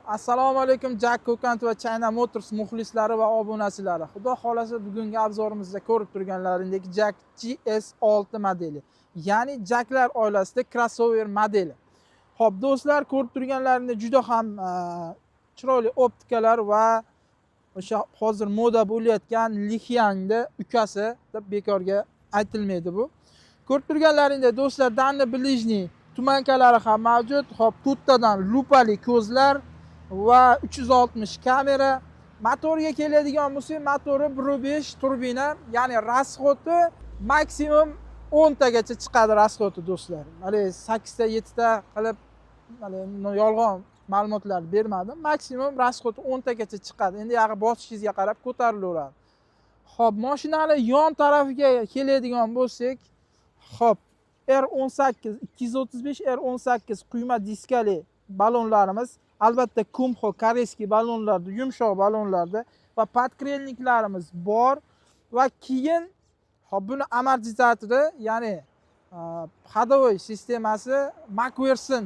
Assalomu alaykum JAC Kokant va China Motors muxlislari va obunachilari. Xudo xolasa bugungi obzorimizda ko'rib turganlaringdek JAC GS6 modeli, ya'ni JAClar oilasida crossover modeli. Xo'p, do'stlar, ko'rib turganlaringdek juda ham chiroyli optikalar va o'sha hozir moda bo'layotgan Lixiangni ukasi deb bekorga aytilmaydi bu. Ko'rib turganlaringdek do'stlar, danni ближний tumankalari ham mavjud. Xo'p, to'rttadan lupali ko'zlar va 360 kamera. Motorga keladigan bo'lsak, motori 1.5 turbina, ya'ni расходi maksimum 10 tagacha chiqadi расходi do'stlar. Hali 8 ta 7 ta qilib hali yolg'on ma'lumotlar bermadim. Maksimum расходi 10 tagacha chiqadi. Endi yag'i bosishingizga qarab ko'tarilaveradi. Xo'p, mashinani yon tarafiga keladigan bo'lsak, xo'p, R18 235 R18 quyma diskali balonlarimiz, albatta Kumho koreyskiy balonlarda, yumshoq balonlarda va подкрыльник larimiz bor va keyin hop buni amortizatori, ya'ni ходовой sistemasi McPherson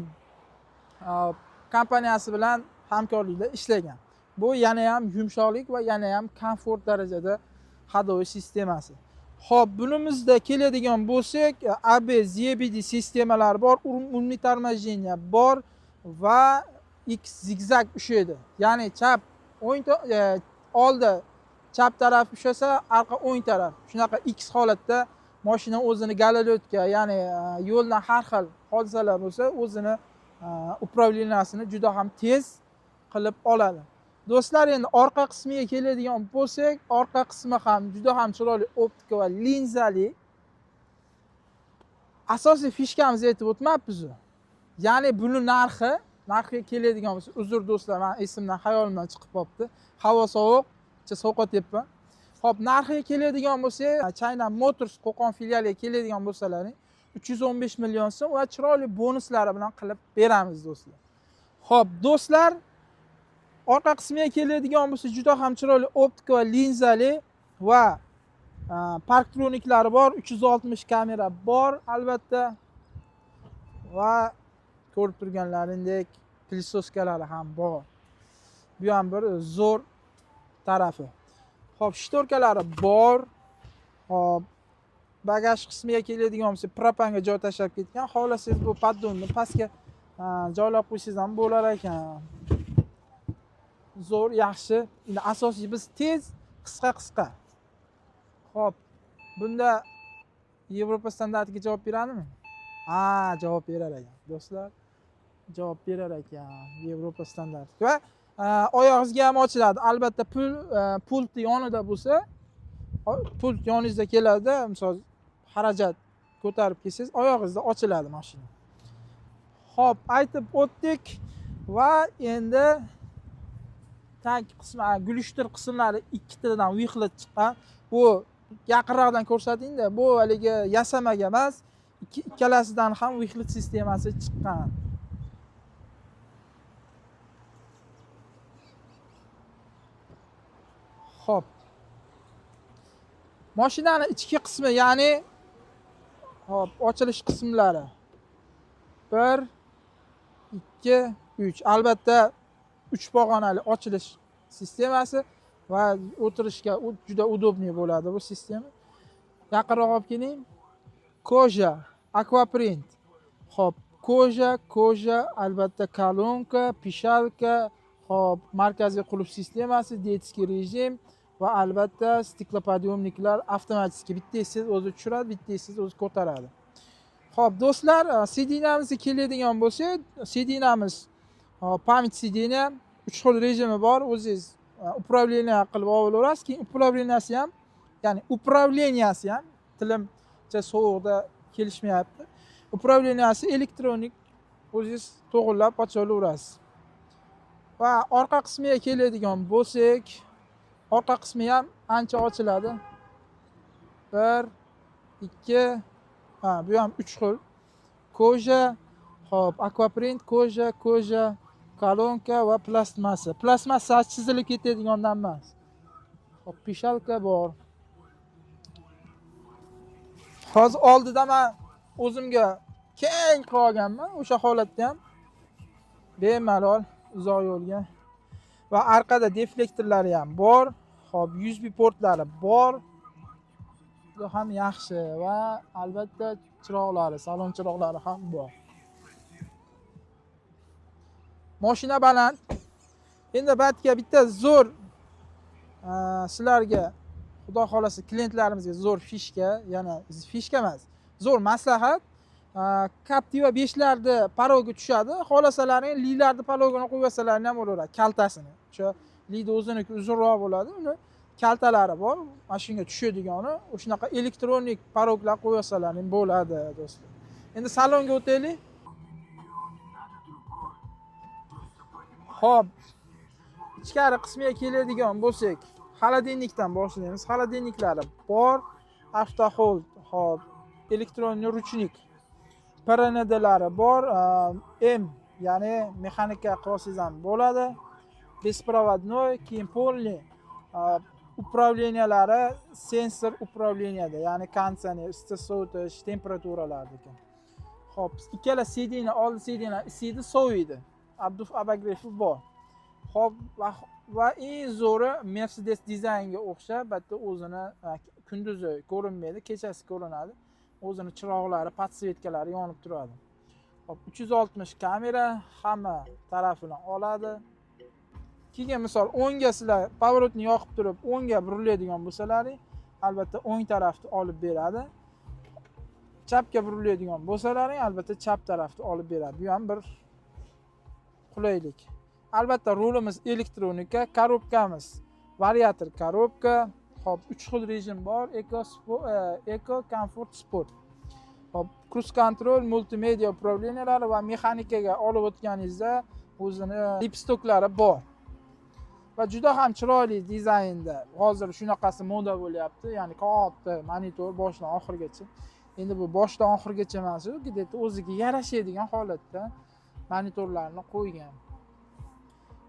kompaniyasi bilan hamkorlikda ishlagan. Bu yana ham yumshoqlik va yana ham komfort darajada ходовой sistemasi. Xo'p, bunimizda keladigan bo'lsak, ABS, EBD sistemalari bor, умный торможение bor va X zigzag ushlaydi. Ya'ni chap o'ng oldi chap taraf ushlasa, orqa o'ng taraf. Shunaqa X holatda mashina o'zini гололёд ga, ya'ni yo'ldan har xil hodisalar bo'lsa, o'zini управления sini juda ham tez qilib oladi. Do'stlar, endi orqa qismiga keladigan bo'lsak, orqa qismi ham juda ham chiroyli optika va linzali. Asosiy фишка mizni aytib o'tmabmiz. Ya'ni buni narxiga keladigan bo'lsa, uzr do'stlar, men esimdan, xayolimdan chiqib qolibdi. Havo sovuq, sovqotyapman. Xo'p, narxiga keladigan bo'lsak, China Motors Qo'qon filialiga keladigan bo'lsalaring, 315 million so'm va chiroyli bonuslari bilan qilib beramiz do'stlar. Xo'p, do'stlar, orqa qismiga keladigan bo'lsa, juda ham chiroyli optika va linzali va парктроник lari bor, 360 kamera bor albatta va ko'rib turganlaringdek пылесоска lari ham bor. Bu ham bir zo'r tarafi. Xo'p, шторка lari bor. Xo'p, bagaj qismiga keladigan bo'lsak, propanga joy tashlab ketgan. Xohlasangiz bu поддон ni pastga joylab qo'ysangiz ham bo'lar ekan. Zo'r, yaxshi. Endi asosiy biz tez, qisqa-qisqa. Xo'p, bunda Yevropa standartiga javob beradimi? Ha, javob berar ekan, do'stlar. Javob berar ekan Yevropa standarti. Va oyog'ingizga ham ochiladi. Albatta pult yonida bo'lsa, pult yoningizda keladida, misol xarajat ko'tarib kelsangiz, oyog'ingizda ochiladi mashina. Xo'p, aytib o'tdik va endi tank qismi, глушитель qismlari ikkitadan выхлоп chiqqan. Bu yaqinroqdan ko'rsatingda, bu haligi yasamaga emas, ikkalasidan ham выхлоп sistemasi chiqqan. Xo'p. Mashinani ichki qismi, ya'ni hop, ochilish qismlari 1 2 3. Albatta 3 pog'onali ochilish sistemasi va o'tirishga juda удобный bo'ladi bu sistema. Yaqinroq olib keling. Koja, aquaprint. Xo'p, koja, albatta kolonka, pishalka, xo'p, markaziy qulf sistemasi, детский rejim va albatta стеклоподъемник lar avtomatik. Bitta esiz o'zi tushiradi, bitta esiz o'zi ko'taradi. Xo'p, do'stlar, сиденья mizga keladigan bo'lsak, сиденья miz, hop, память сиденья, 3 xil rejimi bor. O'zingiz управление qilib olaverasiz. Keyin управления si ham, ya'ni управления si ham tilimcha sovuqda kelishmayapti. Управления si elektronik, o'zingiz to'g'irlab ocholaverasiz. Va orqa qismiga keladigan bo'lsak, orqa qismi ham ancha ochiladi. 1 2, ha, bu ham 3 xil. Koja, xo'p, aquaprint, koja, koja, kolonka va plastmassa. Plastmassa chizilib ketadigandan emas. Xo'p, pishalka bor. Hozir oldida men o'zimga keng qilib olganman, o'sha holatda ham bemalol Uzoq yo'lga. Va orqada deflektorlari ham bor. Xo'p, USB portlari bor. Bu ham yaxshi va albatta chiroqlari, salon chiroqlari ham bor. Mashina baland. Endi batga bitta zo'r sizlarga, xudo xohlasa, klientlarimizga zo'r фишка, yana фишка emas, zo'r maslahat. Captiva 5larni порог i tushadi. Xohlasalaring, Lilarni порог ini qo'yib olsalaring ham bo'laveradi, kaltasini. O'sha Lida o'ziniki uzunroq bo'ladi, uni kaltalari bor, mana shunga tushadigani, o'shanaqa elektronik порог lar qo'yib olsalaring bo'ladi, do'stlar. Endi salonga o'taylik. Xo'p, ichkari qismiga keladigan bo'lsak, холодильник dan boshlaymiz. Холодильник lari bor, автохолд, xo'p, электронный ручник. PRNDlari bor, M, ya'ni mexanika qilsangiz ham bo'ladi. Беспроводной, keyin полный управления lari sensor управления da, ya'ni konditsioner, isitish, sovutish, temperaturalarniki. Xo'p, ikkala сиденье, oldi сиденье isiydi, soviydi. Обдув, обогрев i bor. Xo'p, va eng zo'ri Mercedes dizaynga o'xshab, bitta o'zini kunduzi ko'rinmaydi, kechasi ko'rinadi. O'zini chiroqlari, подсветка lari yonib turadi. Xo'p, 360 kamera hamma tarafini oladi. Keyin misol o'ngga sizlar поворот ni yoqib turib, o'ngga buriladigan bo'lsalaring, albatta o'ng tarafni olib beradi. Chapga buriladigan bo'lsalaring, albatta chap tarafni olib beradi. Bu ham bir qulaylik. Albatta rulimiz elektronika, коробка miz вариатор коробка. Xo'p, 3 xil rejim bor: eco, eco, comfort, sport. Xo'p, круиз контроль, multimedia управления lari va mexanikaga olib o'tganingizda o'zini лепесток lari bor. Va juda ham chiroyli dizaynda. Hozir shunaqasi moda bo'lyapti, ya'ni katta monitor boshidan oxirigacha. Endi bu boshidan oxirigacha emas, u где-то o'ziga yarashadigan holatda monitorlarni qo'ygan.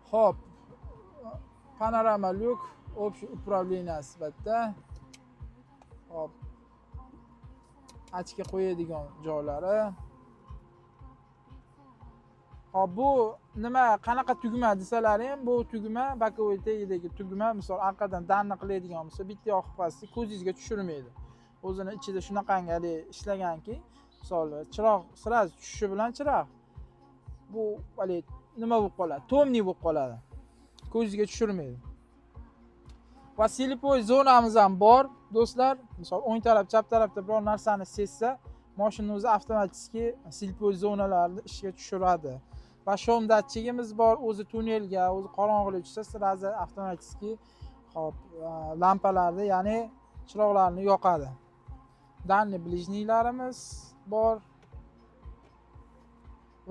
Xo'p, panorama lyuk, общий управление sifatida. Xo'p, ochka qo'yadigan joylari. Xo'p, bu nima, qanaqa tugma desalar ham, bu tugma боковой tagidagi tugma, misol orqadan данный qiladigan bo'lsa, bitta yoqib qo'yasiz, ko'zingizga tushirmaydi. O'zini ichida shunaqangi haligi ishlaganki, misol chiroq сразу tushishi bilan chiroq bu haligi nima bo'lib qoladi, тёмный bo'lib qoladi, ko'zingizga tushirmaydi. Va слепой zonamiz ham bor, do'stlar. Misol o'ng taraf, chap tarafda biror narsani sezsa, mashina o'zi avtomatik слепой zonalarni ishga tushiradi. Va шум datchigimiz bor, o'zi tunnelga, o'zi qorong'ulik tushsa, сразу avtomatik, hop, lampalarni, ya'ni chiroqlarni yoqadi. Дальний, ближний larimiz bor.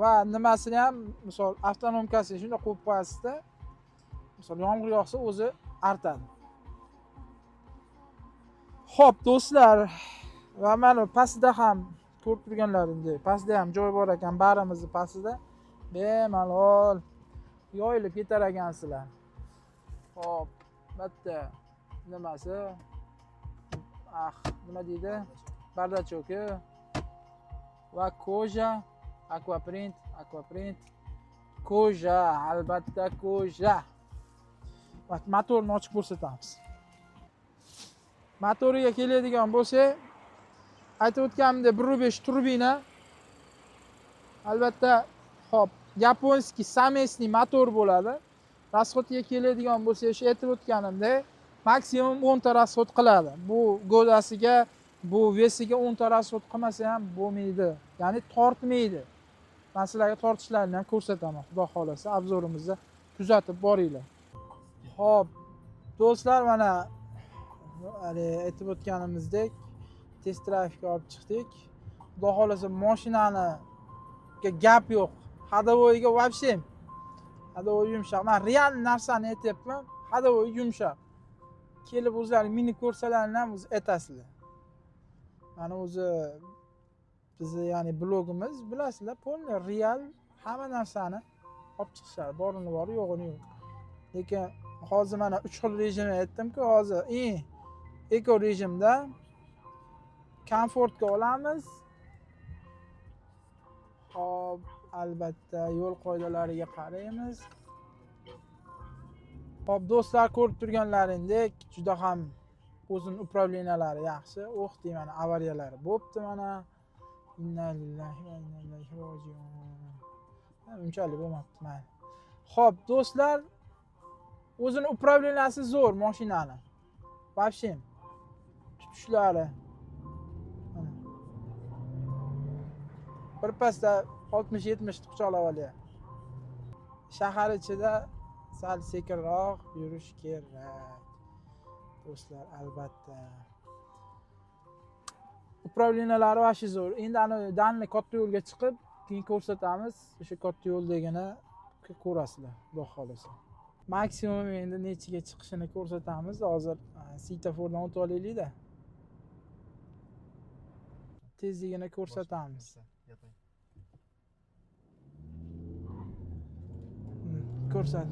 Va nimasini ham, misol автономка sini shunday qo'yib qo'yasizda, misol yomg'ir yog'sa, o'zi artadi. Xo'p, do'stlar, va mana pastida ham ko'rib turganlaringdek, pastda ham joy bor ekan, barimizni pastida bemalol yoyilib ketar ekansizlar. Xo'p, bitta nimasi? Ah, nima deydi? Бардачок i va кожа, аквапринт, аквапринт, кожа, albatta кожа. Va motorni ochib ko'rsatamiz. Motoriga keladigan bo'lsak, aytib o'tganimdek, 1.5 turbina. Albatta, hop, японский совместный motor bo'ladi. Расход iga keladigan bo'lsak, o'sha aytib o'tganimdek, maksimum 10 ta расход qiladi. Bu godasiga, bu вес iga 10 ta расход qilmasa ham bo'lmaydi. Ya'ni tortmaydi. Men sizlarga tortishlarini ham ko'rsataman, xudo xohlasa, обзор imizda kuzatib boringlar. Xo'p, do'stlar, mana hali aytib o'tganimizdek, test drive ga olib chiqdik. Xudo xohlasa, mashinani gap yo'q. Ходовой ga вообще ходовой yumshoq. Men real narsani aytyapman. Ходовой yumshoq. Kelib o'zlari minib ko'rsalaring ham o'zi aytasizlar. Mana o'zi bizni, ya'ni blogimiz, bilasizlar, полный real hamma narsani olib chiqishadi. Borini bor, yo'g'ini yo'q. Lekin hozir mana 3 xil rejimni aytdim-ku, hozir eng eko rejimda komfortga olamiz. Xo'p, albatta yo'l qoidalariga qaraymiz. Xo'p, do'stlar, ko'rib turganlaringdek juda ham o'zini управления lari yaxshi. O'h deyman, avariyalari bo'pti mana. Inna lillahi va inna ilayhi rojiun. Unchalik bo'lmabdi, mayli. Xo'p, do'stlar, o'zini управления si zo'r mashinani. Вообще tutishlari. Bir pasda 60-70 quchoqlab olyapti. Shahar ichida sal sekinroq yurish kerak. Do'stlar, albatta. Управления lari вообще zo'r. Endi ana danni katta yo'lga chiqib, keyin ko'rsatamiz. O'sha katta yo'ldagini ko'rasizlar, xudo xolasa. Maksimum endi nechiga chiqishini ko'rsatamiz. Hozir svetofordan o'tib olaylik-da. Tezligini ko'rsatamiz. Ko'rsat.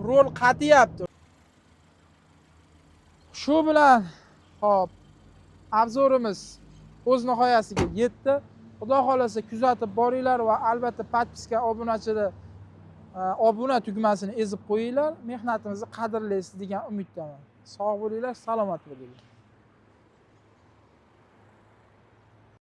Rol qatiyapti. Shu bilan hop обзор imiz o'z nihoyasiga yetdi. Xudo xolasa kuzatib boringlar va albatta подписка, obunachini, obuna tugmasini ezib qo'yinglar. Mehnatimizni qadrlaysiz degan umiddaman. Sog' bo'linglar, salomat bo'linglar.